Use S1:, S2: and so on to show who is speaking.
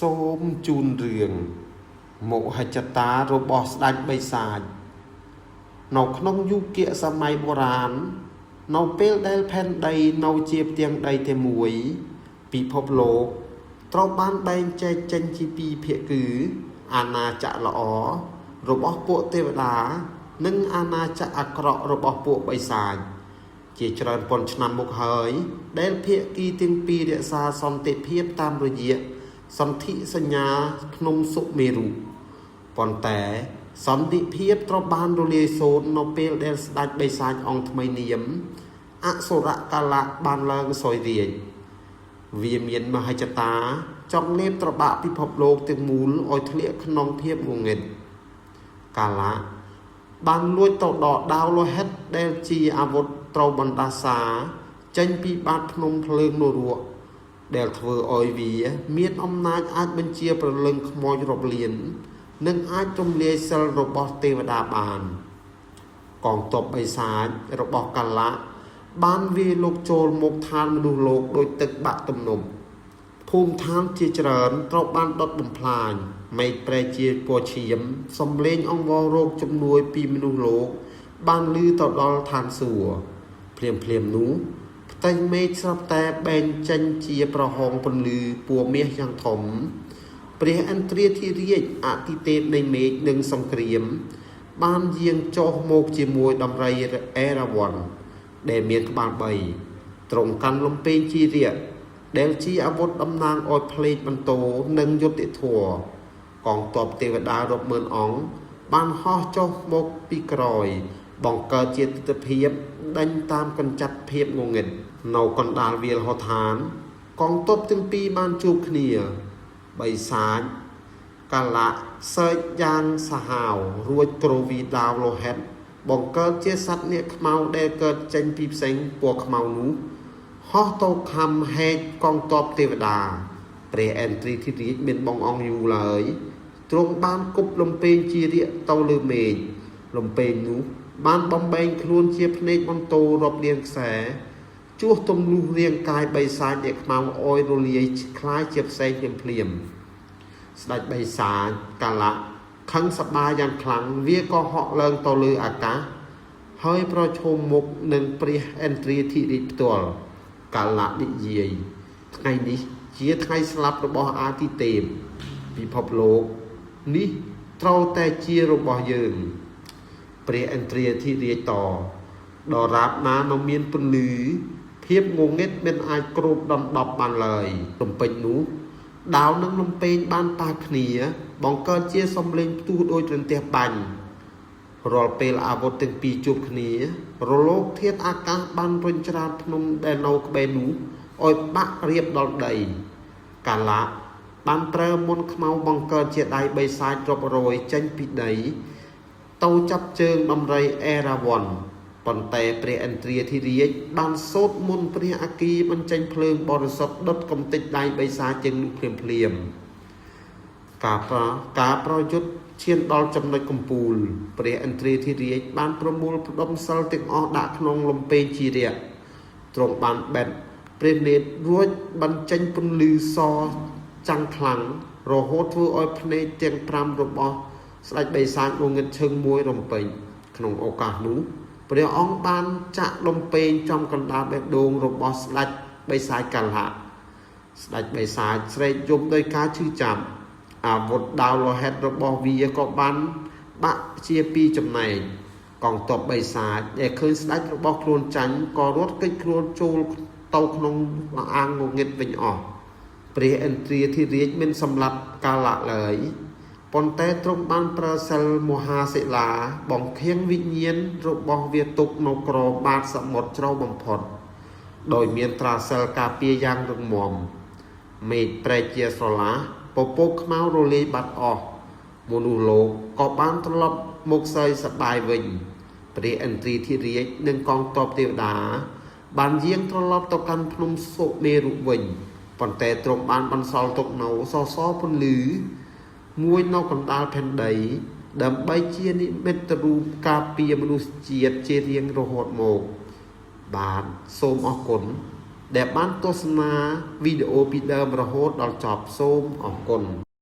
S1: សូមជូនរឿងមហិច្ឆតារបស់ស្ដេចបិសាចនៅក្នុងយុគសម័យបុរាណនៅពេលដែលផែនដីនៅជាផ្ទាំងដីតែមួយ ពិភពលោកត្រូវបានបែងចែកចេញជាពីរភាគគឺ អាណាចក្រល្អរបស់ពួកទេវតា និងអាណាចក្រអាក្រក់របស់ពួកបិសាច ជាច្រើនពាន់ឆ្នាំមកហើយ ដែលភាគីទាំងពីររក្សាសន្តិភាពតាមរយៈសន្ធិសញ្ញាភ្នំសុមេរុប៉ុន្តែសន្តិភាពត្រូវបានរលាយសូន្យនៅពេលដែលស្ដេចបិសាចអង្គថ្មីនាមអសុរកាលៈបានឡើងសោយរាជ្យវាមានមហិច្ឆតាចង់លេបត្របាក់ពិភពលោកទាំងមូលឲ្យធ្លាក់ក្នុងភាពងងឹតកាលៈ បានលួចទៅដកដាវលោហិតដែលជាអាវុធត្រូវបណ្ដាសាចេញពីបាតភ្នំភ្លើងនរកដែលធ្វើឲ្យវា មានអំណាចអាចបញ្ជាព្រលឹងខ្មោចរាប់លាន និងអាចរំលាយសិលរបស់ទេវតាបាន កងទ័ពបិសាចរបស់កាលៈបានវាយលុកចូលមកឋានមនុស្សលោកដោយទឹកបាក់ទំនប់ ភូមិឋានជាច្រើនត្រូវបានដុតបំផ្លាញមេឃប្រែជាពណ៌ឈាមសំលេងអង្វររោគជំនួយពីមនុស្សលោក បានឮទៅដល់ឋានសួគ៌ភ្លាមភ្លាមៗនោះផ្ទៃមេឃស្រាប់តែបែងចេញជាប្រហោងពន្លឺពណ៌មាសយ៉ាងធំ ព្រះឥន្ទ្រាធិរាជអតិទេពនៃមេឃនិងសង្គ្រាម បានយាងចុះមកជាមួយដំរីអេរ៉ាវ៉ាន់ដែលមានក្បាល3ទ្រង់កាន់លំពេងជារាកដែលជាអាវុធតំណាងឲ្យភ្លេងបន្ទោនិងយុត្តិធម៌កងទ័ពទេវតារាប់ម៉ឺនអង្គបានហោះចុះមកពីក្រោយ បង្កើតជាទិដ្ឋភាពដេញតាមកញ្ចាត់ភាពងងឹតនៅកណ្ដាលវាលហោឋានកងទ័ពទាំងពីរបានជួបគ្នាបិសាច កាលៈសើចយ៉ាងសាហាវរួចគ្រវីដាវលោហិតបង្កើតជាសត្វនាគខ្មៅដែលកើតចេញពីផ្សេងពណ៌ខ្មៅនោះហោះទៅខំហែកកងទ័ពទេវតាព្រះឥន្ទ្រីធិរាជមានបងអង្គយូរឡើយទ្រង់បានគប់លំពេងជារាកទៅលើមេឃលំពេងនោះបានបំបែងខ្លួនជាភ្នែកបន្ទោរាប់លានខ្សែជួសទម្លុះរាងកាយបិសាចអ្នកខ្មៅអោយរលាយคล้ายជាផ្សេងភ្លាមៗ ស្ដេចបិសាចកាលៈខឹងសប្បាយយ៉ាងខ្លាំងវាក៏ហក់ឡើងទៅលើអាកាសហើយប្រឈមមុខនឹងព្រះឥន្ទ្រាធិរាជផ្ទាល់កាលៈនិយាយថ្ងៃនេះជាថ្ងៃស្លាប់របស់អាទិទេពពិភពលោកនេះត្រូវតែជារបស់យើង ព្រះឥន្ទ្រាធិរាជតដរាបណានៅមានពន្លឺភាពងងឹតមិនអាចគ្របដណ្ដប់បានឡើយរំពេចនោះដាវនិងលំពេងបានប៉ះគ្នា បង្កើតជាសំឡេងផ្ទុះដូចរន្ទះបាញ់រាល់ពេលអាវុធទាំងពីរជួបគ្នា រលកធាតុអាកាសបានរុញច្រានភ្នំដែលនៅក្បែរនោះឲ្យបាក់រៀបដល់ដីកាលៈបានប្រើមន្តខ្មៅបង្កើតជាដៃបិសាចរាប់រយចេញពីដី ទៅចាប់ជើងដំរីអេរ៉ាវ៉ាន់ប៉ុន្តែព្រះឥន្ទ្រាធិរាជបានសូត្រមន្តព្រះអគ្គីបញ្ចេញភ្លើងបរិសុទ្ធដុតកំទេចដៃបិសាចទាំងនោះភ្លាមភ្លាមៗការប្រការប្រយុទ្ធឈានដល់ចំណុចកំពូល ព្រះឥន្ទ្រាធិរាជបានប្រមូលផ្ដុំសិលទាំងអស់ដាក់ក្នុងលំពេងជីរៈទ្រង់បានបេតព្រះនេត្ររួចបញ្ចេញពន្លឺសចាំងខ្លាំងរហូតធ្វើឲ្យភ្នែកទាំង5របស់ ស្ដេចបិសាចងងឹតឈឹងមួយរំពេចក្នុងឱកាសនោះព្រះអង្គបានចាក់លំពេងចំកណ្ដាលបេះដូងរបស់ស្ដេចបិសាចកាលៈស្ដេចបិសាចស្រែកយំដោយការឈឺចាប់អាវុធដាវលោហិតរបស់វាក៏បានបាក់ជាពីរចំណែកកងទ័ពបិសាចដែលឃើញស្ដេចរបស់ខ្លួនចាញ់ក៏រត់គេចខ្លួនចូលទៅក្នុងអាងងងឹតវិញអស់ព្រះឥន្ទ្រាធិរាជមិនសម្លាប់កាលៈឡើយ ប៉ុន្តែទ្រង់បានប្រើសិលមហាសិលាបង្ខៀងវិញ្ញាណរបស់វាទុកនៅក្រោមបាតសមុទ្រជ្រៅបំផុត ដោយមានត្រាសិលការពារយ៉ាងរឹងមាំមេឃប្រែជាស្រឡះពពកខ្មៅរលាយបាត់អស់មនុស្សលោកក៏បានត្រឡប់មកសើយសប្បាយវិញព្រះឥន្ទ្រីធិរាជនិងកងទ័ពទេវតា បានយាងត្រឡប់ទៅកាន់ភ្នំសុមេរុវិញប៉ុន្តែទ្រង់បានបន្សល់ទុកនៅសសរពន្លឺ មួយនៅកណ្ដាលផែនដី ដើម្បីជានិមិត្តរូបការពារមនុស្សជាតិជារៀងរហូតមក បាទសូមអរគុណ ដែលបានទស្សនាវីដេអូពីដើមរហូតដល់ចប់សូមអរគុណ។